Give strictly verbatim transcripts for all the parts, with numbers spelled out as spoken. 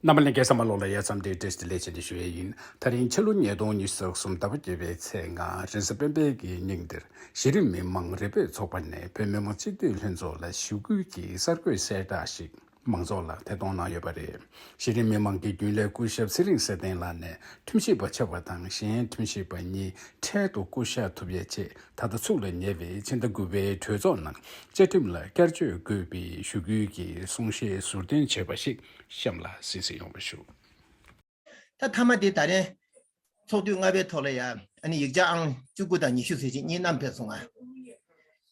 རྣམ་པ་ལྷན་རྒྱས་ཚང་མ་ལོགས་ལ་ཡ་མཚམས་འདིར་བཀྲ་ཤིས་བདེ་ལེགས་བྱས་ཏེ་ཞུ་ཡས་ཡིན། ད་རིང་ཕྱི་ལོ་ཉིས་སྟོང་ཉི་ཤུ་རྩ་གསུམ་ཟླ་བ་བརྒྱད་པའི་ཚེས་ལྔ་རེས་གཟའ་སྤེན་པའི་གི་ཉིན་འདིར་གཞི་རིམ་མི་མང་རིག་པའི་ཚོགས་པ་ནས་བོད་མི་མང་སྤྱི་འཐུས་ལྷན་ཚོགས་ལ་ཞུ་སྐུལ་གྱི་གསར་འགོད་གསལ་བསྒྲགས་ཤིག་མང་ཚོགས་ལ་ཐད་གཏོང་གནང་ཡོད་པ་རེད། གཞི་རིམ་མི་མང་གི་རྒྱུན་ལས་སྐུ་ཞབས་ཚེ་རིང་ཚེ་བརྟན་ལགས་ནས་ཁྲིམས་ཞིབ་པ་ཆེ་བ་དང་གཞན་ཁྲིམས་ཞིབ་པ་གཉིས་འཕྲལ་དུ་བསྐོ་གཞག་ཐུབ་ཡས་ཆེད། ད་ལྟ་ཚུགས་ལ་ཉེ་བའི་ཕྱི་ཟླ་དགུ་པའི་གྲོས་ཚོགས་ནང་བཅའ་ཁྲིམས་ལ་བསྐྱར་བཅོས་དགོས་པའི་ཞུ་སྐུལ་གྱི་གསུང་བཤད་ཟུར་འདོན་བྱས་པ་ཞིག་གཤམ་ལ་གསན་གཟིགས་ཡོང་བ་ཞུ། ད་མཐའ་མ་དེ་ད་རེས་ཚོགས་དུས་ལྔ་པའི་ཐོག་ལ་ཡ་ཨ་ནི་ཡིག་ཆ་ཨང་བཅུ་དགུ་དང་ཉི་ཤུ་ཟེར་ཅིག་གཉིས་བསྣམས་ཕེབས་སོང་ང་།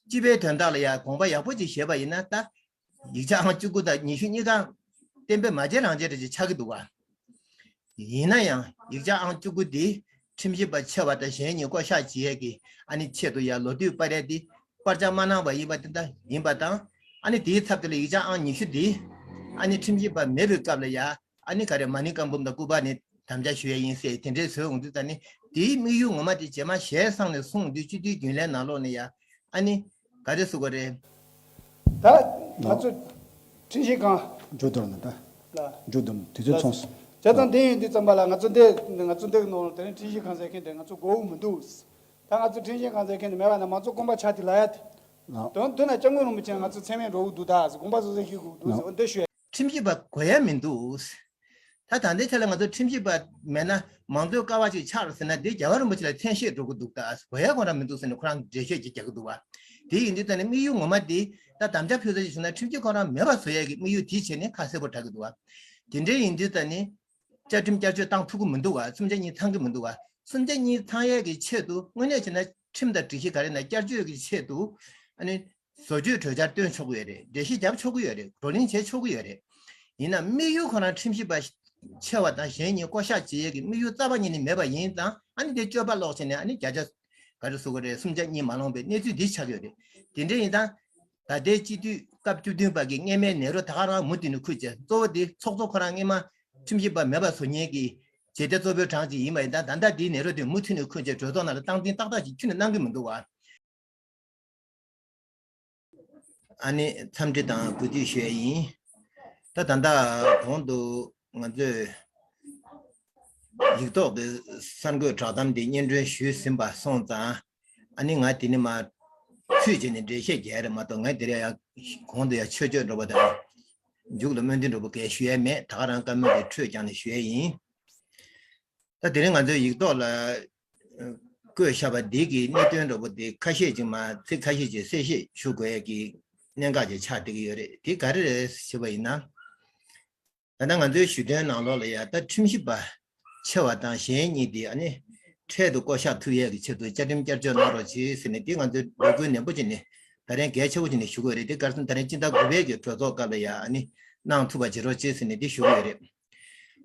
སྤྱི་པའི་དོན་དག་ལ་ཡ་དགོངས་པ་ཡག་པོ་ཅིག་བཞེས་པ་ཡིན་ན། ད་ཡིག་ཆ་ཨང་བཅུ་དགུ་དང་ཉི་ཤུ་གཉིས་ཀ་གཏན་འབེབས་མ་བྱས་རང་བྱས་རེ་ཅིག་ཆགས་ཀྱི་འདུག་བ། ཡིན་ན་ཡང་ཡིག་ཆ་ཨང་བཅུ་དགུ་འདི་ཁྲིམས་ཞིབ་པ་ཆེ་བ་དང་གཞན་གཉིས་བསྐོ་གཞག་བྱེད་ཡས་ཀྱི་ཨ་ནི་ཆེད་དུ་ཡ་ལོ་དུས་སྤར་ཡས་འདི་སྤར་ཆ་མ་གནང་བ་ཡིན་པ་དེ་འདྲ་ཡིན་པ་དང་། ཨ་ནི་དེའི་ཚབ་དེ་ལ་ཡིག་ཆ་ཨང་ཉི་ཤུ་འདི་ཨ་ནི་ཁྲིམས་ཞིབ་པ་མེད་པའི་སྐབས་ལ་ཡ་ཨ་ནི་ག་རེ་མ་ཎི་བཀའ་འབུམ་དང་སྐུ་པར་ནས་དམ་བཅའ་ཞུ་ཡས་ཡིན་ཟེར་དེ་འདྲའི་བཟོས་འོང་དུས་ཙ་ནི་དེའི་དམིགས་ཡུལ་ངོ་མ་དེ་རྗེས་མ་ཞལ་གསུངས་ནས་གསུངས་དུས་སྤྱི་འཐུས་རྒྱུན་ལས་ནང་ལོགས་ནས་ཡ་ཨ་ནི་ག་རེ་ཟེར་དགོས་རེད། ད་ང་ཚོ་ཁྲིམས་ཞིབ་ཁང་འགྲོ་དོར་ན་ད་ལ་འགྲོ་དོར་ན་དུས་ཚོད་ཚོངས་སོང་། བྱས་ཙང་དེ་ཡིན་དུས་ཙམ་པ་ལ་ང་ཚོ་འདི་ང་ཚོ་འདི་ནང་དེ་རིང་ཁྲིམས་ཞིབ་ཁང་ཟེར་མཁན་དེ་ང་ཚོ་དགོས་མི་འདུག་ད་ང་ཚོ་ཁྲིམས་ཞིབ་ཁང་ཟེར་མཁན་དེ་མེད་པ་ན་མང་གཙོ་དགོངས་པ་ཆགས་དེ་ལ་ཡ་དེ་དོན་དུ་ན་སྐྱབས་མགོན་རིན་པོ་ཆེ་ང་ཚོ་མཚན་སྨད་འགྲོ་གི་འདུག་ད་དགོངས་པ་སོ་སོ་ཞིག་དགོས་འདུག་ཟེར་འོ་འདི་ཞུ་ཡ། ཁྲིམས་ཞིབ་པ་དགོས་ཡ་མི་འདུག་ད་ད་ལྟའི་ཆ་ལ་ང་ཚོ་ཁྲིམས་ཞིབ་པ་མེད་ན་མང་གཙོའི་ཀ་བ་ཅིག་ཆགས་རེད་ཟེར་ན་འདི་རྒྱལ་བ་རིན་པོ་ཆེ་ལ་མཚན་ཤས་འགྲོ་གི་འདུག་ད་གོ་ཡ་ཁོ་རང་མི་འདུག་ཟེར་ནས་ཁོ་རང་འགྲེལ་བཤད་ཅིག་རྒྱག་གི་འདུག་བ། དེ་ཡིན་དུས་ད་ནི་དམིགས་ཡུལ་ངོ་མ་དེ་ད་དམ་བཅའ་ཕུལ་ས་ཅིག་བྱུང་ན་ཁྲིམས་ཞིབ་ཁོ་རང་མེད་པ་བཟོ་ཡ་གི་དམིགས་ཡུལ་དེའི་ཆེད་ནས་ཁ་གསལ་པོ་གྲགས་གི་འདུག་བ། དེ་འདྲའི་ཡིན་དུས་ད་ནི་བཅའ་ཁྲིམས་བསྐྱར་བཅོས་བཏང་ཐུབ་ཀྱི་མི་འདུག་བ། གསུམ་ཆ་གཉིས་ཚང་གི་མི་འདུག་བ། གསུམ་ཆ་གཉིས་ཚང་ཡ་གི་ཆེད་དུ་དངོས་གནས་བྱས་ན་ཁྲིམས་དང་སྒྲིག་གཞི་ག་རེ་ན་བསྐྱར་བཅོས་ཀྱི་ཆེད་དུ་ཨ་ནི། བཟོ་བཅོས་གྲོས་འཆར་བཏོན་ཆོག་གི་ཡོད་རེད། འགྲེལ་བཤད་རྒྱབ་ཆོག་གི་ཡོད་རེད། བགྲོ་གླེང་བྱེད་ཆོག་གི་ཡོད་རེད། ཡིན་ན་དམིགས་ཡུལ་ཁོ་རང་ཁྲིམས་ཞིབ་པ་ཆེ་བ་དང་གཞན་གཉིས་བསྐོ་གཞག་བྱེད་ཡས་ཀྱི་དམིགས་ཡུལ་རྩ་བ་ཉིད་ནས་མེད་པ་ཡིན་ཙང་ཨ་ནི་དེ་སྤྱོད་པ་ལོག་བྱས་ནས་ཨ་ནི་བརྒྱ་ཆ་ག་རེ་ཟེར་དགོས་རེད། སུམ་ཆ་གཉིས་མ་ལོངས་པའི་གནས་ཚུལ་འདི་ཆགས་ཡོད་རེད། དེ་འདྲ་ཡིན་ཙང་ད་ལྟའི་སྤྱི་འཐུས་སྐབས་བཅུ་བདུན་པ་གི་སྔས་མའི་ནད་རོ་ད་ག་རང་མུ་མཐུད་ནས་འཁུར་བྱས་གཙོ་བོ་དེ་ཚོགས་གཙོ་ཁོ་རང་སྔས་མ་ཁྲིམས་ཞིབ་པ་མེད་པ་བཟོ་མཁན་གྱི་བྱེད་གཏེ་གཙོ་བོའི་གྲངས་ཅིག་ཡིན་པ་ཡིན་ཙང་ད་ལྟ་དེའི་ནད་རོ་དེ་མུ་མཐུད་ནས་འཁུར་བྱས་གྲོས་ཚོགས་ནང་ལ་སྟངས་འཛིན་ཏག་ཏག་ཅིག་ཁྱོན་ནས་གནང་གི་མི་འདུག་བ། ཨ་ནི་འཚམས་འདྲི་དང་གུས་འདུད་ཞུ་ཡས་ཡིན། ད་ད་ལྟ་གོང་དུ་ང་ཚོས་ཡིག་ཐོག་ཏུ་གསར་འགོད་བསྒྲགས་གཏམ་འདི་སྙན་སྒྲོན་ཞུས་ཟིན་པ་སོང་ཙང་ཨ་ནི་ང་དེ་ནི་མ་ཚུད་བྱས་ནས་འགྲེལ་བཤད་རྒྱག་རེད་མ་གཏོགས་ང་དེ་རིང་ཡང་གོང་དུ་ཡང་ཆོས་སྤྱོད་འགྲོ་པ་དང་མཇུག་ལ་སྨོན་འདུན་འགྲོ་པ་གས་ཞུ་ཡས་མེད། ད་ག་རང་བཀའ་མོལ་དེ་འཕྲོས་ཀྱང་ནས་ཞུ་ཡས་ཡིན། ད་དེ་རིང་ང་ཚོའི་ཡིག་ཐོག་ལ་བཀོད་བཞག་པ་འདི་གི་གནད་དོན་འདྲ་པོ་དེ་ཁ་ཤས་ཅིག་མ་ཚིག་ཁ་ཤས་ཅིག་གསལ་བཤད་ཞུ་དགོས་ཡས་ཀྱི་གནད་འགག་ཅིག་ཆགས་བསྡད་ཀྱི་ཡོད་རེད། དེ་ག་རེ་རེད་ཞུས་པ་ཡིན་ན། ད་ལྟ་ང་ཚོའི་ཞུ་དོན་ནང་ལོགས་ལ་ཡ་ད་ཁྲིམས་ཞིབ་པ་ཆེ་བ་དང་གཞན་གཉིས་དེ་ཨ་ནི་འཕྲལ་དུ་བསྐོ་གཞག་ཐུབ་ཡས་ཀྱི་ཆེད་དུ་བཅའ་ཁྲིམས་བསྐྱར་བཅོས་གནང་རོགས་གྱིས་ཟེར་ནས་དེ་ང་ཚོས་འབོད་སྐུལ་ནན་པོ་བྱས་ནས་ད་རིང་གལ་ཆེ་བོ་བྱས་ནས་ཞུ་དགོས་རེད། དེ་ག་རེ་ཟེར་ན་ད་རིང་སྤྱི་ཟླ་དགུ་པའི་གི་གྲོས་ཚོགས་སྐབས་ལ་ཡ་ཨ་ནི་གནང་ཐུབ་པ་བྱེད་རོགས་གྱིས་ཟེར་ནས་དེ་ཞུ་གི་ཡོད་རེད།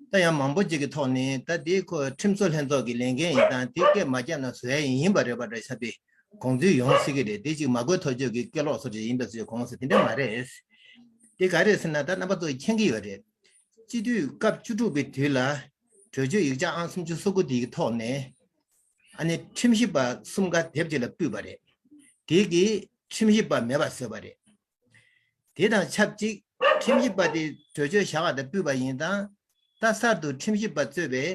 ད་ཡང་མང་པོ་ཅིག་གི་ཐོག་ནས་ད་དེ་ཁོ་ཁྲིམས་བཟོ་ལྷན་ཚོགས་ཀྱི་ལས་འགན་ཡིན་སྟངས་དེ་སྐད་མ་བརྒྱབ་ན་བཟོ་ཡ་ཡིན་པ་རེད་པ་འདྲ་ཆགས་པའི་དགོངས་ཚུལ་ཡོང་སྲིད་ཀྱི་རེད། དེ་ཅིག་མ་དགོས་ཐག་ཆོད་ཀྱི་སྐད་ལོག་བཟོ་བྱེད་ཡིན་པ་ཚོའི་དགོངས་ཟེར་དེ་འདྲ་མ་རེད། དེ་ག་རེད་ཟེར་ན་ད་རྣམ་པ་ཚོ་མཁྱེན་གྱི་ཡོད་རེད། སྤྱི་འཐུས་སྐབས་བཅུ་དྲུག་པའི་དུས་ལ་གྲོས་ཆོད་ཡིག་ཆ་ཨང་སུམ་ཅུ་སོ་དགུ་དེའི་ཐོག་ནས་ཨ་ནི་ཁྲིམས་ཞིབ་པ་གསུམ་ཀ་དེབ་ཅིག་ལ་ཕུལ་བ་རེད། དེ་གིས་ཁྲིམས་ཞིབ་པ་མེད་པ་བཟོས་པ་རེད། དེ་དང་ཆབས་ཅིག་ཁྲིམས་ཞིབ་པ་དེ་གྲོས་ཆོད་བཞག་པ་དང་ཕུལ་བ་ཡིན་ཙང་། ད་གསར་དུ་ཁྲིམས་ཞིབ་པ་གཙོས་པའི་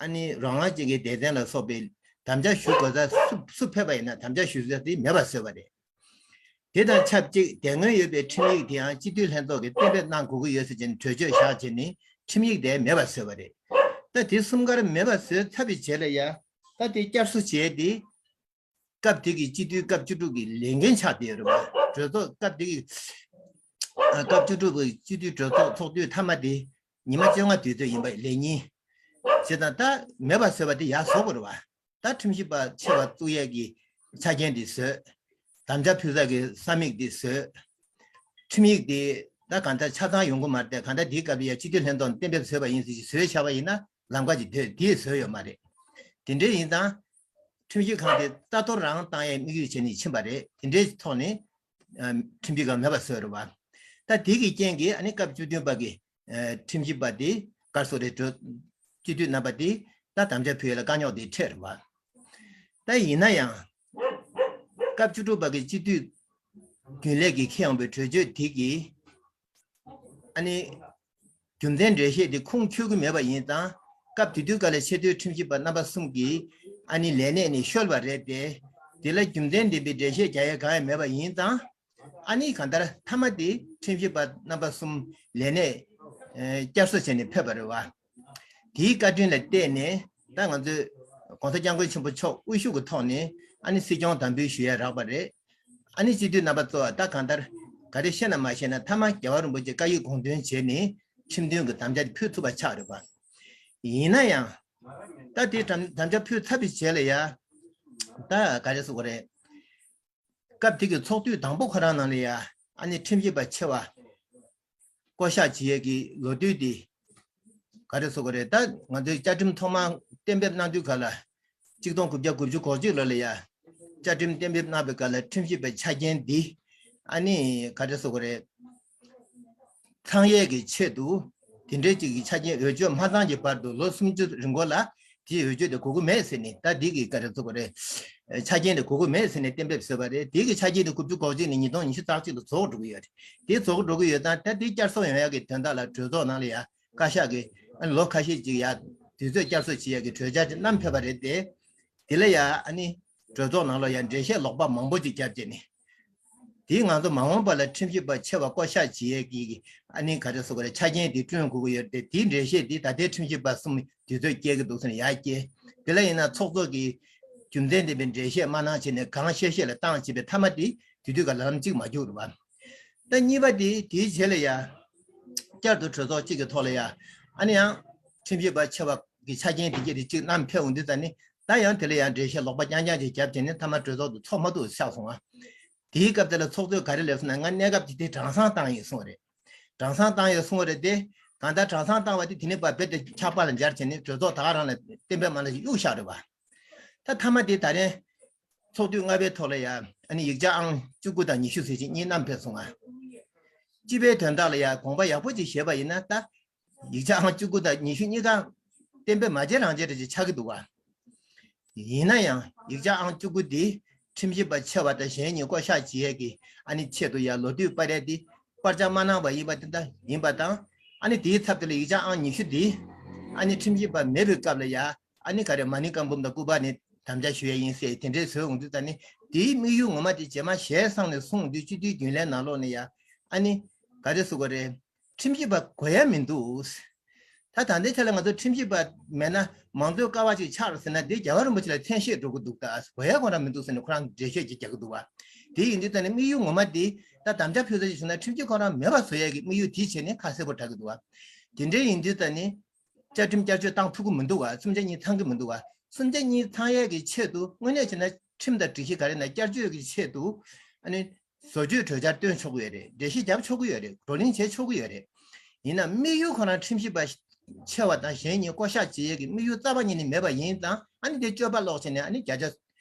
ཨ་ནི་རང་དབང་ཅན་གྱི་སྡེ་ཚན་ལ་སོགས་པའི་དམ་བཅའ་ཞུ་དགོས་ས་སུ་སུ་ཕེབས་པ་ཡིན་ན་དམ་བཅའ་ཞུ་ས་དེ་མེད་པ་བཟོས་པ་རེད། དེ་དང་ཆབས་ཅིག་དེ་སྔོན་ཡོད་པའི་ཁྲིམས་ཡིག་དེའང་སྤྱི་འཐུས་ལྷན་ཚོགས་ཀྱིས་གཏན་འབེབས་གནང་དགོས་ཀྱི་ཡོད་ཟེར་བྱས་ནས་གྲོས་ཆོད་བཞག་བྱས་ནས་ཁྲིམས་ཡིག་དེ་མེད་པ་བཟོས་པ་རེད། ད་དེ་གསུམ་ཀར་མེད་པ་བཟོས་ཚར་བའི་རྗེས་ལ་ཡ་ད་དེ་བསྐྱར་གསོ་བྱས་ཏེ། སྐབས་དེ་གི་སྤྱི་འཐུས་སྐབས་བཅུ་དྲུག་གི་ལས་འགན་ཆགས་བསྡད་ཡོད་རེད་བ། གྲོས་ཚོགས་སྐབས་དེ་གི་ཨ་སྐབས་བཅུ་དྲུག་པའི་སྤྱི་འཐུས་གྲོས་ཚོགས་ཚོགས་དུས་མཐའ་མ་དེ་ཉི་མ་བཅོ་ལྔ་དུས་ཚོད་ཡིན་པ་ལས་ཉིན་བྱས་ཙང་ད་མེད་པ་བཟོས་པ་དེ་ཡག་བཟོ་དགོས་རེད་བ། ད་ཁྲིམས་ཞིབ་པ་ཆེ་བ་བཙུགས་ཡས་ཀྱི་ཆ་རྐྱེན་དེ་བཟོས། དམ་བཅའ་ཕུལ་ས་གི་ས་མིག་དེ་བཟོས། ཁྲིམས་ཡིག་དེ་ད་གང་ལྟར་ཆ་ཚང་ཡོང་གི་མ་རེད་དེ། གང་ལྟར་དེའི་སྐབས་ལ་ཡ་སྤྱི་འཐུས་ལྷན་ཚོགས་ནས་གཏན་འབེབས་བཟོས་པ་ཡིན་ཟེར་གྱི་བཟོས་བཞག་པ་ཡིན་ན་ལམ་ཁ་ཅིག་བསྡད་དེ་བཟོས་ཡོད་མ་རེད། དེ་འདྲ་ཡིན་ཙང་། ཁྲིམས་ཞིབ་ཁང་དེ་རྩ་གཏོར་རང་བཏང་ཡའི་དམིགས་ཡུལ་བྱས་ནས་ཕྱིན་པ་རེད། དེ་འདྲའི་ཐོག་ནས་ཨ་ཁྲིམས་ཞིབ་ཁང་མེད་པ་བཟོས་རེད་བ། ད་དེ་གི་རྐྱེན་གྱིས་ཨ་ནི་སྐབས་བཅུ་བདུན་པ་གི་ཨ་ཁྲིམས་ཞིབ་པ་དེ་ག་རེ་ཟེར་དགོས་རེད། སྤྱི་འཐུས་རྣམ་པ་དེ་ད་དམ་བཅའ་ཕུལ་ཡ་ལ་དཀའ་རྙོག་དེ་འཕྲད་རེད་བ། ད་ཡིན་ན་ཡང་སྐབས་བཅུ་དྲུག་པ་གི་སྤྱི་འཐུས་རྒྱུན་ལས་ཀྱིས་འཁྱེར་ཡོང་པའི་གྲོས་ཆོད་དེ་གིས་ཨ་ནི། རྒྱུ་མཚན་འགྲེལ་བཤད་དེ་ཁུངས་འཁྱོལ་གྱི་མེད་པ་ཡིན་ཙང་། སྐབས་དེ་དུས་སྐབས་ལ་ཆེས་མཐོའི་ཁྲིམས་ཞིབ་པ་རྣམ་པ་གསུམ་གྱིས་ཨ་ནི་ལས་གནས་ནས་བཤོལ་བ་རེད་དེ། དེ་ལ་རྒྱུ་མཚན་ལྡན་པའི་འགྲེལ་བཤད་རྒྱག་ཡ་གང་ཡང་མེད་པ་ཡིན་ཙང་། ཨ་ནི་གང་ལྟར་མཐའ་མ་དེ་ཁྲིམས་ཞིབ་པ་རྣམ་པ་གསུམ་ལས་གནས་ཨེ་བསྐྱར་གསོ་བྱས་ནས་ཕེབས་པ་རེད་བ། དེའི་བཀའ་དྲིན་ལ་བརྟེན་ནས་ད་ང་ཚོས་༸གོང་ས་༸སྐྱབས་མགོན་ཆེན་པོ་མཆོག་དབུ་བཞུགས་ཀྱི་ཐོག་ནས་ཨ་ནི་སྲིད་སྐྱོང་དམ་འབུལ་ཞུ་ཡ་རག་པ་རེད། ཨ་ནི་སྤྱི་འཐུས་རྣམ་པ་ཚོ་ད་གང་ལྟར་ག་རེ་ཤེས་ན་མ་ཤེས་ན་མཐའ་མ་རྒྱལ་བ་རིན་པོ་ཆེ་བཀའ་ཡིག་དགོངས་དོན་བྱས་ནས་ཁྲིམས་མཐུན་གྱི་དམ་བཅའ་དེ་ཕུལ་ཐུབ་པ་ཆགས་རེད་པ། ཡིན་ན་ཡང་། ད་དེ་དམ་དམ་བཅའ་ཕུལ་ཚར་བའི་རྗེས་ལ་ཡ། ད་ག་རེ་ཟེར་དགོས་རེད། སྐབས་དེ་གི་ཚོགས་དུས་དང་པོ་ཁོ་རང་ནང་ལ་ཡ་ཨ་ནི་ཁྲིམས་ཞིབ་པ་ཆེ་བ་བསྐོ་གཞག་བྱེད་ཡས་ཀྱི་ལོ་དུས་དེ་ག་རེ་ཟེར་དགོས་རེད། ད་ང་ཚོའི་བཅའ་ཁྲིམས་ཐོག་མར་གཏན་འབེབས་གནང་དུས་ག་ལ་གཅིག་སྟོང་དགུ་བརྒྱ་དགུ་བཅུ་གོ་གཅིག་ལོ་ལ་ཡ་བཅའ་ཁྲིམས་གཏན་འབེབས་གནང་བའི་སྐབས་ལ་ཁྲིམས་ཞིབ་པའི་ཆ་རྐྱེན་འདི་ཨ་ནི་ག་རེ་ཟེར་དགོས་རེད། ཚང་ཡས་ཀྱི་ཆེད་དུ་དེ་འདྲའི་ཅིག་གི་ཆ་རྐྱེན་འོས་ཆོས་མ་ཚང་གི་བར་དུ་ལོ་སུམ་ཅུ་རིང་པོ་ལ་དེའི་འོས་ཆོས་དེ་དགོས་ཀྱི་མེད་ཟེར་ནས། ད་འདི་གི་ག་རེ་ཟེར་དགོས་རེད། ཆ་རྐྱེན་དེ་དགོས་ཀྱི་མེད་ཟེར་ནས་གཏན་འབེབས་བཟོས་པ་རེད། དེ་གི་ཆ་རྐྱེན་དེ་དགུ་བཅུ་གོ་གཅིག་ནས་ཉིས་སྟོང་ཉི་ཤུ་རྩ་གཅིག་ལ་རྫོགས་འགྲོ་གི་ཡོད་རེད། དེ་རྫོགས་འགྲོ་གི་ཡོད་ཙང་ད་དེ་བསྐྱར་གསོ་ཡོང་ཡག་གི་དོན་དག་ལ་གྲོས་ཚོགས་ནང་ལ་ཡ་བཀའ་ཤག་གིས་ལོ་ཁ་ཤས་ཅིག་ཡ་དུས་ཚོད་བསྐྱར་གསོ་བྱེད་ཡག་གི་གྲོས་འཆར་དེ་བསྣམས་ཕེབས་པ་རེད་དེ། དེ་ལ་ཡ་ཨ་ནི་གྲོས་ཚོགས་ནང་ལ་ཡ་འགྲེལ་བཤད་ལོག་པ་མང་པོ་ཅིག་བརྒྱབ་བྱས་ནས། དེས་ང་ཚོ་མ་འོངས་པ་ལ་ཁྲིམས་ཞིབ་པ་ཆེ་བ་བསྐོ་གཞག་བྱེད་ཡས་ཀྱི་ཨ་ནི་ག་རེ་ཟེར་དགོས་རེད། ཆ་རྐྱེན་དེ་བསྐྲུན་དགོས་ཀྱི་ཡོད་རེད་དེ། དེའི་འགྲེལ་བཤད་དེ་ད་ལྟའི་ཁྲིམས་ཞིབ་པ་གསུམ་དུས་ཚོད་སྐྱེལ་གྱི་འདུག་ཟེར་ནས་ཡར་སྐྱེལ། དེ་ལ་ཡིན་ན་ཚོགས་གཙོ་གིས་རྒྱུ་མཚན་ལྡན་པའི་འགྲེལ་བཤད་མ་གནང་བྱས་ནས་གང་བཤད་བཤད་ལ་བཏང་བྱས་པའི་མཐའ་མ་དེ་དེ་དུས་ཀ་ལམ་གཅིག་མ་འགྱུར་བ། ད་གཉིས་པ་དེ་དེའི་རྗེས་ལ་ཡ། བསྐྱར་དུ་གྲོས་ཚོགས་གཅིག་གི་ཐོག་ལ་ཡ། ཨ་ནི་ཡང་ཁྲིམས་ཞིབ་པ་ཆེ་བ་གི་ཆ་རྐྱེན་དེ་གྱད་དེ་གཅིག་བསྣམས་ཕེབས་འོང་དུས་ཙ་ནི་ད་ཡང་དེ་ལ་ཡང་འགྲེལ་བཤད་ལོག་པ་རྐྱང་རྐྱང་ཅིག་བརྒྱབ་བྱས་ནས་མཐའ་མ་གྲོས་ཚོགས་དེ་ཚོགས་མ་ཐུབ་ཆགས་སོང་བ། དེའི་སྐབས་དེ་ལ་ཚོགས་གཙོས་ག་རེ་ལབ་སོང་ན། ང་གནས་སྐབས་དེ་དེ་གྲངས་ཚང་བཏང་ཡོད་གསུངས་པ་རེད། གྲངས་ཚང་བཏང་ཡོད་གསུངས་པ་རེད་དེ། གང་ལྟར་གྲངས་ཚང་བཏང་བ་དེ་དེ་ནས་ཕར་རྦད་དེ་ཆག་པ་ལ་འབྱར་བྱས་ནས་གྲོས་ཚོགས་ད་ག་རང་ལ་གཏན་འབེབས་མ་གནང་ཞིག་གཡུག་བཞག་རེད་བ། ད་མཐའ་མ་དེ་ད་རེས་ཚོགས་དུས་ལྔ་པའི་ཐོག་ལ་ཡ་ཨ་ནི་ཡིག་ཆ་ཨང་བཅུ་དགུ་དང་ཉི་ཤུ་ཟེར་ཅིག་གཉིས་བསྣམས་ཕེབས་སོང་ང་། སྤྱི་པའི་དོན་དག་ལ་ཡ་དགོངས་པ་ཡག་པོ་ཅིག་བཞེས་པ་ཡིན་ན་ད། ཡིག་ཆ་ཨང་བཅུ་དགུ་དང་ཉི་ཤུ་གཉིས་ཀ་གཏན་འབེབས་མ་བྱས་རང་བྱས་རེ་ཅིག་ཆགས་ཀྱི་འདུག་བ། ཡིན་ན་ཡང་ཡིག་ཆ་ཨང་བཅུ་དགུ་འདི་ཁྲིམས་ཞིབ་པ་ཆེ་བ་དང་གཞན་གཉིས་བསྐོ་གཞག་བྱེད་ཡས་ཀྱི་ཨ་ནི་ཆེད་དུ་ཡ་ལོ་དུས་སྤར་ཡས་འདི་སྤར་ཆ་མ་གནང་བ་ཡིན་པ་དེ་འདྲ་ཡིན་པ་དང་། ཨ་ནི་དེའི་ཚབ་དེ་ལ་ཡིག་ཆ་ཨང་ཉི་ཤུ་འདི་ཨ་ནི་ཁྲིམས་ཞིབ་པ་མེད་པའི་སྐབས་ལ་ཡ་ཨ་ནི་ག་རེ་མ་ཎི་བཀའ་འབུམ་དང་སྐུ་པར་ནས་དམ་བཅའ་ཞུ་ཡས་ཡིན་ཟེར་དེ་འདྲའི་བཟོས་འོང་དུས་ཙ་ནི་དེའི་དམིགས་ཡུལ་ངོ་མ་དེ་རྗེས་མ་ཞལ་གསུངས་ནས་གསུངས་དུས་སྤྱི་འཐུས་རྒྱུན་ལས་ནང་ལོགས་ནས་ཡ་ཨ་ནི་ག་རེ་ཟེར་དགོས་རེད། ཁྲིམས་ཞིབ་པ་དགོས་ཡ་མི་འདུག་ད་ད་ལྟའི་ཆ་ལ་ང་ཚོ་ཁྲིམས་ཞིབ་པ་མེད་ན་མང་གཙོའི་ཀ་བ་ཅིག་ཆགས་རེད་ཟེར་ན་འདི་རྒྱལ་བ་རིན་པོ་ཆེ་ལ་མཚན་ཤས་འགྲོ་གི་འདུག་ད་དགོས་ཡ་ཁོ་རང་མི་འདུག་ཟེར་ནས་ཁོ་རང་འགྲེལ་བཤད་ཅིག་རྒྱག་གི་འདུག་བ། དེ་ཡིན་དུས་ད་ནི་དམིགས་ཡུལ་ངོ་མ་འདི་ད་དམ་བཅའ་ཕུལ་ས་ཅིག་བྱུང་ན་ཁྲིམས་ཞིབ་ཁོ་རང་མེད་པ་བཟོ་ཡ་གི་དམིགས་ཡུལ་དེའི་ཆེད་ནས་ཁ་གསལ་པོ་གྲགས་ཀྱི་འདུག་བ། དེ་འདྲའི་ཡིན་དུས་ད་ནི་བཅའ་ཁྲིམས་བསྐྱར་བཅོས་བཏང་ཐུབ་ཀྱི་མི་འདུག་བ། གསུམ་ཆ་གཉིས་ཚང་གི་མི་འདུག་བ། གསུམ་ཆ་གཉིས་ཚང་ཡ་གི་ཆེད་དུ་དངོས་གནས་བྱས་ན་ཁྲིམས་དང་སྒྲིག་གཞི་ག་རེ་ན་བསྐྱར་བཅོས་ཀྱི་ཆེད་དུ་ཨ་ནི། བཟོ་བཅོས་གྲོས་འཆར་བཏོན་ཆོག་གི་ཡོད་རེད། འགྲེལ་བཤད་རྒྱབ་ཆོག་གི་ཡོད་རེད། བགྲོ་གླེང་བྱེད་ཆོག་གི་ཡོད་རེད། ཡིན་ན་དམིགས་ཡུལ་ཁོ་རང་ཁྲིམས་ཞིབ་པ་ཆེ་བ་དང་གཞན་གཉིས་བསྐོ་གཞག་བྱེད་ཡས་ཀྱི་དམིགས་ཡུལ་རྩ་བ་ཉིད་ནས་མེད་པ་ཡིན་ཙང་ཨ་ནི་དེ་སྤྱོད་པ་ལོག་བྱས་ནས་ཨ་ནི་བརྒྱ་ཆ་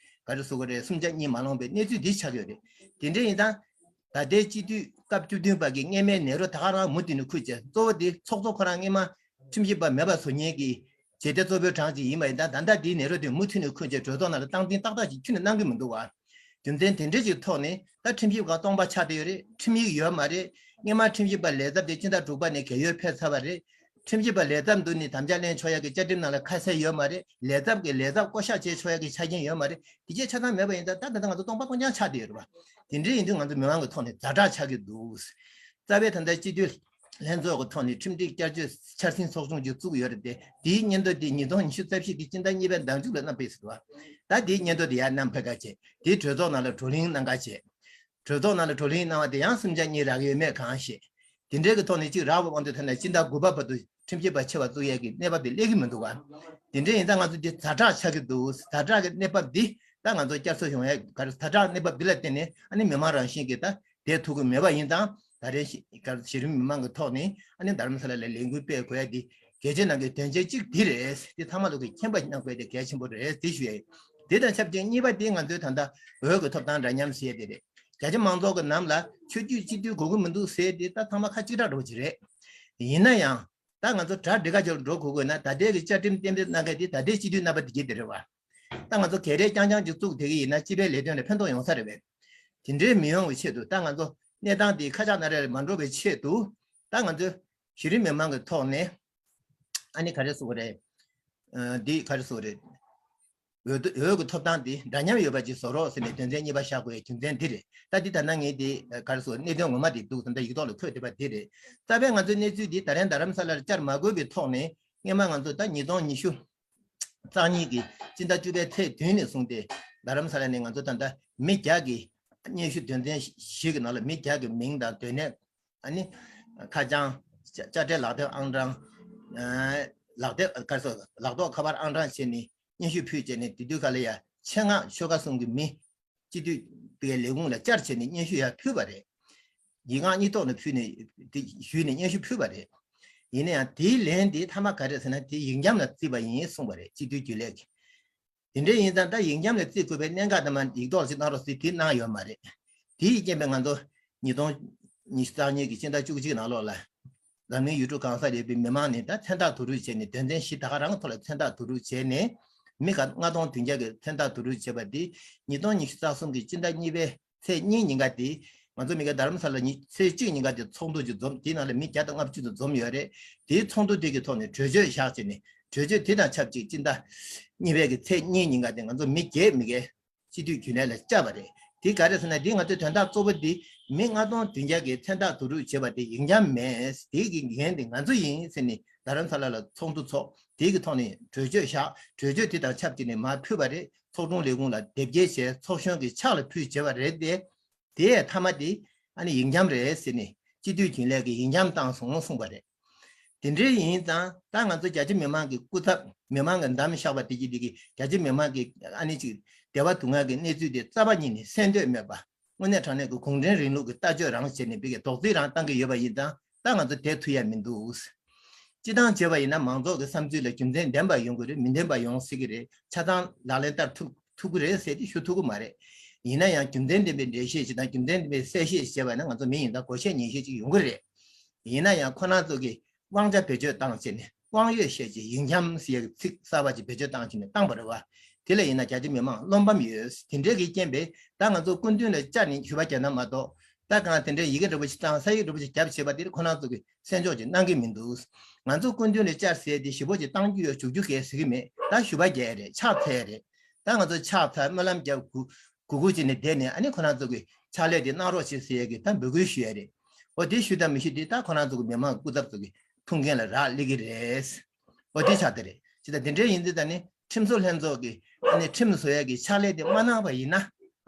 ག་རེ་ཟེར་དགོས་རེད། གསུམ་ཆ་གཉིས་མ་ལོངས་པའི་གནས་ཚུལ་འདི་ཆགས་ཀྱི་ཡོད་རེད། དེ་འདྲ་ཡིན་ཙང་ད་ལྟའི་སྤྱི་འཐུས་སྐབས་བཅུ་བདུན་པ་གི་སྔས་མའི་ནེ་རོ་ད་ག་རང་མུ་མཐུད་ནས་འཁུར་བྱས་གཙོ་བོ་དེ་ཚོགས་གཙོ་ཁོ་རང་སྔས་མ་ཁྲིམས་ཞིབ་པ་མེད་པ་བཟོ་མཁན་གྱི་བྱེད་གཏེ་གཙོ་བོའི་གྲངས་ཅིག་ཡིན་པ་ཡིན་ཙང་ད་ལྟ་འདིའི་ནེ་རོ་དེ་མུ་མཐུད་ནས་འཁུར་བྱས་གྲོས་ཚོགས་ནང་ལ་སྟངས་འཛིན་ཏག་ཏག་ཅིག་ཁྱོན་ནས་གནང་གི་མི་འདུག་བ། རྒྱུ་མཚན་དེ་འདྲ་ཅིག་ཐོག་ནས་ད་ཁྲིམས་ཞིབ་ཁང་སྟོང་པ་ཆགས་བསྡད་ཡོད་རེད། ཁྲིམས་ཡིག་ཡོད་མ་རེད། སྔོན་མ་ཁྲིམས་ཞིབ་པ་ལས་ཚབ་དེ་སྤྱི་ཟླ་དྲུག་པ་ནས་རྒས་ཡོལ་ཕེབས་ཚར་བ་རེད། ཁྲིམས་ཞིབ་པ་ལས་ཚབ་འདུག་ནས་དམ་བཅའ་ལེན་ཆོག་ཡག་གི་བཅའ་ཁྲིམས་ནང་ལ་ཁ་གསལ་ཡོད་མ་རེད། ལས་ཚབ་ཀྱི་ལས་ཚབ་བསྐོ་གཞག་བྱེད་ཆོག་ཡག་གི་ཆ་རྐྱེན་ཡོད་མ་རེད། དེ་གྱད་ཆ་ཚང་མེད་པ་ཡིན་ཙང་ད་ད་ལྟ་ང་ཚོ་སྟོང་པ་སྟོང་རྐྱང་ཆགས་བསྡད་ཡོད་རེད་བ། དེ་འདྲ་ཡིན་དུས་ང་ཚོ་མི་མང་གི་ཐོག་ནས་ཛ་དྲག་ཆགས་ཀྱི་འདུག་རྩ་བའི་ད་ལྟ་སྤྱི་འཐུས་ལྷན་ཚོགས་ཀྱི་ཐོག་ནས་ཁྲིམས་སྒྲིག་བསྐྱར་བཅོས་འཆར་ཟིན་ཚོགས་ཆུང་ཅིག་བཙུགས་ཡོད་རེད་དེ། དེའི་སྙན་ཐོ་དེ་ཉིས་སྟོང་ཉི་ཤུ་རྩ་བཞི་གི་སྤྱི་ཟླ་གཉིས་པའི་ཟླ་མཇུག་ལ་བསྣམས་ཕེབས་ཟེར་བ། ད་དེའི་སྙན་ཐོ་དེ་ཡར་བསྣམས་ཕེབས་ཁ་བྱས། དེའི་གྲོས་ཚོགས་ནང་ལ་བགྲོ་གླེང་གནང་ཁ་བྱས། གྲོས་ཚོགས་ནང་ལ་བགྲོ་གླེང་གནང་བ་དེ་ཡང་གསུམ་ཆ་གཉིས་རག་ཡོད་མེད་གང་ཤེས། དེ་འདྲའི་གི་ཐོག་ནས་གཅིག་རག་པ་དབང་དུ་ཐོན་ན་སྤྱི་ཟླ་དགུ་པ་བར་དུ་ཁྲིམས་ཞིབ་པ་ཆེ་བ་བཙུགས་ཡས་ཀྱི་གནས་བབ་དེ་སླེབས་ཀྱི་མི་འདུག་ག་དེ་འདྲ་ཡིན་ཙང་ང་ཚོ་འདི་ཛ་དྲག་ཆགས་ཀྱི་འདུག་ཛ་དྲག་གི་གནས་བབ་འདི་ད་ང་ཚོ་བསྐྱར་གསོ་ཡོང་ཡས་ག་རེ། ཛ་དྲག་གནས་བབ་འདི་ལ་བརྟེན་ནས་ཨ་ནི་མི་མང་རང་བཞིན་གྱིས་ད་བསྡད་ཐུབ་ཀྱི་མེད་པ་ཡིན་ཙང་། ད་རེས་གཞི་རིམ་མི་མང་གི་ཐོག་ནས་ཨ་ནི་དྷ་རམ་ས་ལ་ལ་ལས་འགུལ་སྤེལ་དགོས་ཡ་འདི་གལ་ཆེ་ནང་གི་དོན་ཆེན་གཅིག་འདི་རེད། འདི་ཚང་མ་ལོག་གི་མཁྱེན་པ་གནང་དགོས་ཡ་དེ་གལ་ཆེན་པོ་རེད་དེ་ཞུ་ཡ་ཡིན། དེ་དང་ཆབས་ཅིག་གཉིས་པ་དེ་ང་ཚོའི་ད་ལྟ་འོས་ཀྱི་ཐོབ་ཐང་འདྲ་མཉམ་ཟེར་ཡ་དེ་རེད། རྒྱ་ཆེ་མང་ཚོགས་ཀྱི་ནང་ལ་ཆོས་བརྒྱུད་སྤྱི་འཐུས་དགོས་ཀྱི་མི་འདུག་ཟེར་ཡ་དེ་ད་ཚང་མ་ཁ་གཅིག་གྲགས་འདྲ་པོ་ཅིག་རེད། ཡིན་ན་ཡང་། ད་ང་ཚོ་གྲ་སྒྲིག་ག་ཅིག་འགྲོ་དགོས་དགོས་ན་ད་ལྟའི་གི་བཅའ་ཁྲིམས་གཏན་འབེབས་གནང་མཁན་དེ་ད་ལྟའི་སྤྱི་འཐུས་རྣམ་པ་དེ་གྱད་དེ་རེད་བ། ད་ང་ཚོ་ག་རེ་རྐྱང་རྐྱང་ཅིག་བཙུགས་བསྡད་ཀྱི་ཡིན་ན་སྤྱི་པའི་ལས་དོན་ལ་ཕན་ཐོགས་ཡོང་ས་རེད་པས། དེ་འདྲའི་མི་ཡོང་བའི་ཆེད་དུ་ད་ང་ཚོ་གནས་སྟངས་དེ་ཁ་ཆག་སྣ་རལ་མ་འགྲོ་བའི་ཆེད་དུ་ད་ང་ཚོས་ གཞི་རིམ་མི་མང་གི་ཐོག་ནས་ཨ་ནི་ག་རེ་ཟེར་དགོས་རེད། ཨ་འདི་ག་རེ་ཟེར་དགོས་རེད། འོས་འོས་ཀྱི་ཐོབ་ཐང་འདི་འདྲ་མཉམ་ཡོད་པ་ཅིག་བཟོ་རོགས་ཟེར་ནས་དོན་ཚན་གཉིས་པ་བཞག་དགོས་རྒྱུ་མཚན་འདི་རེད། ད་འདི་ད་ནང་ངས་འདི་ག་རེ་ཟེར་གནད་དོན་ངོ་མ་འདི་འདུག་ད་ལྟ་ཡིག་ཐོག་ལ་འཁོད་བསྡད་པ་འདི་རེད། རྩ་བའི་ང་ཚོའི་གནས་ཚུལ་འདི་ད་རེས་རྡ་རམ་ས་ལར་བཅར་མ་དགོས་པའི་ཐོག་ནས་སྔོན་མ་ང་ཚོ་ད་ཉིས་སྟོང་ཉི་ཤུ་རྩ་གཉིས་ཀྱི་སྤྱི་ཟླ་བཅུ་པའི་ཚེས་བདུན་ནས་བཟུང་སྟེ་རྡ་རམ་ས་ལ་ནས་ང་ཚོ་ད་ལྟ་མི་བརྒྱ་གི་སྙན་ཞུ་དོན་ཚན་བཞི་གི་ནང་ལ་མི་བརྒྱ་གི་མིང་དང་སྡོད་གནས། ཨ་ནི་ཁ་བྱང་དཔྱ་དཔྱ་ཁྲལ་ལག་དེབ་ཨང་གྲངས། ཨ་ལག་དེབ་ག་རེ་ཟེར་ལག་ཐོགས་ཁ་པར་ཨང་གྲངས་བྱས་ནས་སྙན་ཞུ་ཕུལ་བྱས་ནས་དེ་དུས་ག་ལ་ཡ་ཆེད་མངགས་ཆོལ་ཁ་གསུམ་གྱི་མི་སྤྱི་འཐུས་པའི་ལས་ཁུངས་ལ་བཅར་བྱས་ནས་སྙན་ཞུ་ཡར་ཕུལ་བ་རེད། ཡིག་ངག་གཉིས་ཐོག་ནས་ཕུལ་ནས་དེ་ཞུས་ནས་སྙན་ཞུ་ཕུལ་བ་རེད། ཡིན་ན་ཡང་དེའི་ལན་དེ་མཐའ་མ་ག་རེ་ཟེར་ན་དེ་ཡིག་འཁྱམ་ལ་བརྩིས་པ་ཡིན་གསུངས་པ་རེད་སྤྱི་འཐུས་རྒྱུན་ལས་ཀྱིས། དེ་འདྲ་ཡིན་ཙང་ད་ཡིག་འཁྱམ་ལ་བརྩི་དགོས་པའི་གནད་འགག་དེ་མ་ཡིག་ཐོག་ཅིག་གནང་རོགས་ཟེར་དེ་གནང་ཡོད་མ་རེད། དེ་ཡི་རྐྱེན་པས་ང་ཚོ་ཉིས་སྟོང་ཉི་ཤུ་རྩ་གཉིས་ཀྱི་ཕྱི་ཟླ་བཅུ་གཅིག་ནང་ལོགས་ལ་འཛམ་གླིང་ཡུལ་གྲུ་གང་སར་ཡོད་པའི་མི་མང་ནས་ད་མཚན་རྟགས་བསྡུ་རུབ་བྱས་ནས་དོན་ཚན་བཞི་ད་ག་རང་གི་ཐོག་ལ་མཚན་རྟགས་བསྡུ་རུབ་བྱས་ནས་མི་ག་ལྔ་སྟོང་བདུན་བརྒྱ་གི་མཚན་རྟགས་བསྡུ་རུབ་བྱས་པ་འདི་ཉིས་སྟོང་ཉི་ཤུ་རྩ་གསུམ་གྱི་ཕྱི་ཟླ་གཉིས་པའི་ཚེས་གཉིས་ཉིན་ཀ་དེ་ང་ཚོ་མི་ག་རྡ་རམ་ས་ལ་ཉི་ཚེས་གཅིག་ཉིན་ཀ་དེ་ཚོགས་འདུ་ཅིག་འཛོམས། དེའི་ནང་ལ་མི་བརྒྱ་དང་ལྔ་བཅུ་ཙམ་འཛོམས་ཡོད་རེད། དེའི་ཚོགས་འདུ་དེ་གི་ཐོག་ནས་གྲོས་ཆོད་བཞག་བྱས་ནས་གྲོས་ཆོད་དེ་དང་ཆབས་ཅིག་སྤྱི་ཟླ་གཉིས་པའི་གི་ཚེས་གཉིས་ཉིན་ཀ་དེ་ང་ཚོ་མི་བརྒྱད་མི་གའི་སྤྱི་འཐུས་རྒྱུན་ལས་ལ་བཅར་བ་རེད། དེ་ག་རེ་ཟེར་ན་དེ་ང་ཚོའི་དོན་དག་གཙོ་བོ་དེ་མི་ལྔ་སྟོང་བདུན་བརྒྱ་གི་མཚན་རྟགས་བསྡུ་རུབ་བྱས་པ་དེ་ཡིག་འཁྱམ་མེད། དེ་གི་འགན་དེ་ང་ཚོ་ཡིན་ཟེར་ནས་རྡ་རམ་ས་ལ་ལ་ཚོགས་འདུ་ཚོགས། དེ་གི་ཐོག་ནས་གྲོས་ཆོད་བཞག་གྲོས་ཆོད་དེ་དང་ཆབས་ཅིག་ནས་མར་ཕུལ་བ་རེད། ཚོགས་དྲུང་ལས་ཁུངས་ལ་དེབ་སྐྱེལ་བྱས་ཚོགས་གཞོན་གྱི་ཕྱག་ལ་ཕུལ་བྱས་པ་རེད་དེ། དེ་མཐའ་མ་དེ་ཨ་ནི་ཡིག་འཁྱམ་རེད་ཟེར་ནས་སྤྱི་འཐུས་རྒྱུན་ལས་ཀྱིས་ཡིག་འཁྱམ་བཏང་སོང་གསུངས་པ་རེད། དེ་འདྲའི་ཡིན་ཙང་ད་ང་ཚོ་རྒྱ་ཆེ་མི་མང་གི་སྐུ་ཚབ་མི་མང་གི་འདམ་བཞག་པ་དེ་གྱིས་དེ་གི་རྒྱ་ཆེ་མི་མང་གི་ཨ་ནི་ཅིག་བདེ་བ་སྡུག་བསྔལ་གྱི་གནས་ཚུལ་དེ་རྩ་བ་ཉིད་ནས་གསན་འདོད་མེད་པ། དངོས་གནས་དྲང་གནས་ཀྱི་གུང་ཁྲན་རིང་ལུགས་ཀྱི་ལྟ་སྤྱོད་རང་བྱས་ནས་བི་གའི་རྡོག་རྫིས་རང་བཏང་གི་ཡོད་པ་ཡིན་ཙང་ད་ང་ཚོ་དེ་ཐུབ་ཡ་མི་འདུག་སྤྱི་བཏང་བྱས་པ་ཡིན་ན་མང་ཚོགས་ཀྱི་བསམ་ཚུལ་ལ་རྒྱུ་མཚན་ལྡན་པ་ཡོང་གི་རེད། མི་ལྡན་པ་ཡོང་སྲིད་ཀྱི་རེད། ཆ་ཚང་ལག་ལེན་བསྟར་ཐུབ་ཐུབ་ཀྱི་རེད་ཟེར་ཏེ་ཞུ་ཐུབ་ཀྱི་མ་རེད། ཡིན་ན་ཡང་རྒྱུ་མཚན་ལྡན་པའི་འགྲེལ་བཤད་ཅིག་དང་རྒྱུ་མཚན་ལྡན་པའི་གསལ་བཤད་ཅིག་བྱས་པ་ན་ང་ཚོ་མི་ཡིན་ད་གོ་ཤེས་ཉན་ཤེས་ཅིག་ཡོང་གི་རེད། ཡིན་ན་ཡང་ཁོ་རང་ཚོ་གིས་དབང་ཆ་བེད་སྤྱོད་བཏང་བྱས་ནས་དབང་ཡོད་བཤད་ཀྱི་ཡིག་འཁྱམ་ཟེར་ཡག་ཚིག་གསར་པ་ཅིག་བེད་སྤྱོད་བཏང་བྱས་ནས་བཏང་བ་རེད་བ། དེ་ལ་ཡིན་ན་རྒྱ་ཆེ་མི་མང་བློ་ཕམ་ཡོད། དེ་འདྲས་ཀྱི་རྐྱེན་པས་ད་ང་ཚོ་སྐུ་མདུན་ལ་བཅར་ནས་ཞུ་བ་རྒྱག་ན་མ་གཏོགས་ད་གང་དེ་འདྲས་ཡི་གེ་འདྲ་པོ་ཞིག་བཏང་ས་ཡིག་འདྲ་པོ་ཞིག་བརྒྱབ་བྱས་པ་དེར་ཁོ་རང་ཚོ་གིས་གསན་འཇོག་ཅིག་གནང་གི་མི་འདུག་ང་ཚོ་སྐུ་མདུན་ལ་བཅར་ཟེར་ཏེ་ཞེ་པོ་ཅིག་བཏང་རྒྱུ་ཡོད་ཞུ་རྒྱུ་གལ་ཟེར་གི་མེད། ད་ཞུ་བ་རྒྱག་ཡ་རེད། ཕྱག་འཚལ་ཡ་རེད། ད་ང་ཚོ་ཕྱག་འཚལ་སྨོན་ལམ་རྒྱབ་གུ་གུ་གུ་བྱས་ནས་བསྡད་ནས་ཨ་ནི་ཁོ་རང་ཚོ་གི་ཕྱག་ལས་དེ་གནང་རོགས་བྱེད་ཟེར་ཡ་གི་ད་འབོད་སྐུལ་ཞུ་ཡ་རེད། འོ་དེ་ཞུ་དང་མི་ཞུ་དེ་ད་ཁོ་རང་ཚོ་གི་མི་མང་སྐུ་ཚབ་ཚོ་གི་ཐུགས་འགན་ལ་རག་ལས་ཀྱི་རེད། འོ་དེ་ཆགས་བསྡད་རེད། ཅི་ད་དེ་འདྲའི་ཡིན་དུས་ད་ནི་ཁྲིམས་བཟོ་ལྷན་ཚོགས་ཀྱི་ཨ་ནི་ཁྲིམས་བཟོ་ཡ་གི་ཕྱག་ལས་དེ་མ་གནང་བ་ཡིན་ན་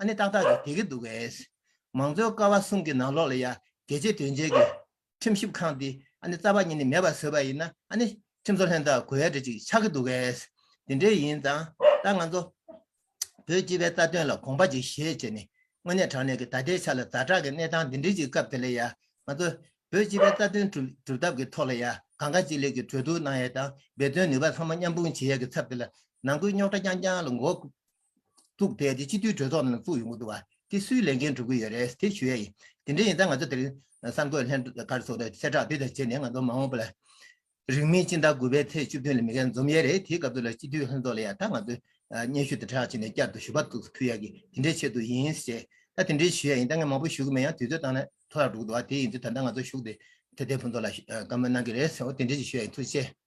ཨ་ནི་ཏག་ཏག་གི་བསྡད་ཀྱི་འདུག་གས། མང་གཙོའི་ཀ་བ་གསུམ་གྱི་ནང་ལོགས་ལ་ཡ་རྒྱལ་གཅེས་དོན་གཅེས་ཀྱི་ཁྲིམས་ཞིབ་ཁང་དེ་ཨ་ནི་རྩ་བ་ཉིད་ནས་མེད་པ་བཟོས་པ་ཡིན་ན་ཨ་ནི་ཁྲིམས་བཟོ་ལྷན་ཚོགས་དགོས་ཡ་འདྲ་ཅིག་ཆགས་ཀྱི་འདུག་གས། དེ་འདྲའི་ཡིན་ཙང་ད་ང་ཚོ་བོད་སྤྱི་པའི་རྩ་དོན་ལ་དགོངས་པ་ཅིག་བཞེས་བྱས་ནས་དངོས་གནས་དྲང་གནས་ཀྱི་ད་ལྟའི་ཆ་ལ་ཛ་དྲག་གི་གནས་སྟངས་འདི་འདྲའི་ཅིག་སྐབས་དེ་ལ་ཡ་ང་ཚོ་བོད་སྤྱི་པའི་རྩ་དོན་སྒྲུབ་སྒྲུབ་ཐབས་ཀྱི་ཐོག་ལ་ཡ་གང་དགའ་ཅི་ལེགས་ཀྱི་གྲོས་བསྡུར་གནང་ཡ་དང་འབད་བརྩོན་ནུས་པ་ཚང་མ་མཉམ་སྤུངས་བྱེད་ཡ་གི་ཚབ་དེ་ལ་ནང་ཁུལ་རྙོག་དྲ་རྐྱང་རྐྱང་ལ་མགོ་བཙུགས་བསྡད་དེ་སྤྱི་འཐུས་གྲོས་ཚོགས་ནང་བཙུགས་ཡོང་གི་འདུག་བ། དེ་སུས་ལས་འགན་སྒྲུབ་ཀྱི་ཡོད་རེད་དེ་ཞུ་ཡ་ཡིན། དེ་འདྲ་ཡིན་ཙང་ང་ཚོ་དེ་རིང་གསར་འགོད་ལྷན་ག་རེ་ཟེར་དགོས་རེད། གསལ་བསྒྲགས་དེ་དང་བྱས་ནས་ང་ཚོ་མ་འོངས་པ་ལ་རིང་མིན་སྤྱི་ཟླ་དགུ་པའི་ཚེས་བཅུ་བདུན་ལ་མི་སྒེར་འཛོམས་ཡས་རེད། དེའི་སྐབས་དུ་ལ་སྤྱི་འཐུས་ལྷན་ཚོགས་ལ་ཡང་ད་ང་ཚོས་སྙན་ཞུ་དེ་དྲག་བྱས་ནས་བསྐྱར་དུ་ཞུ་བ་ཚུགས་ཕུལ་ཡ་གི་དེ་འདྲའི་ཆེད་དུ་ཡིན་ཞེས་ད་དེ་འདྲའི་ཞུ་ཡ་ཡིན། ད་ངས་མང་པོ་ཞུ་གི་མེད། ཡང་དུས་ཚོད་བཏང་ན་འཕྲོ་བརླག་འགྲོ་གི་འདུག་བ། དེ་ཡིན་དུས་ད་ལྟ་ང་ཚོ་ཞུགས་ཏེ་དེ་ལྟའི་ཕུན་ཚོགས་ལ་བཀའ་མོལ་གནང་གི་རེད་ཟེར་བ་དེ་འདྲའི་ཞིག་ཞུ་ཡ་ཡིན། ཐུགས་རྗེ་ཆེ།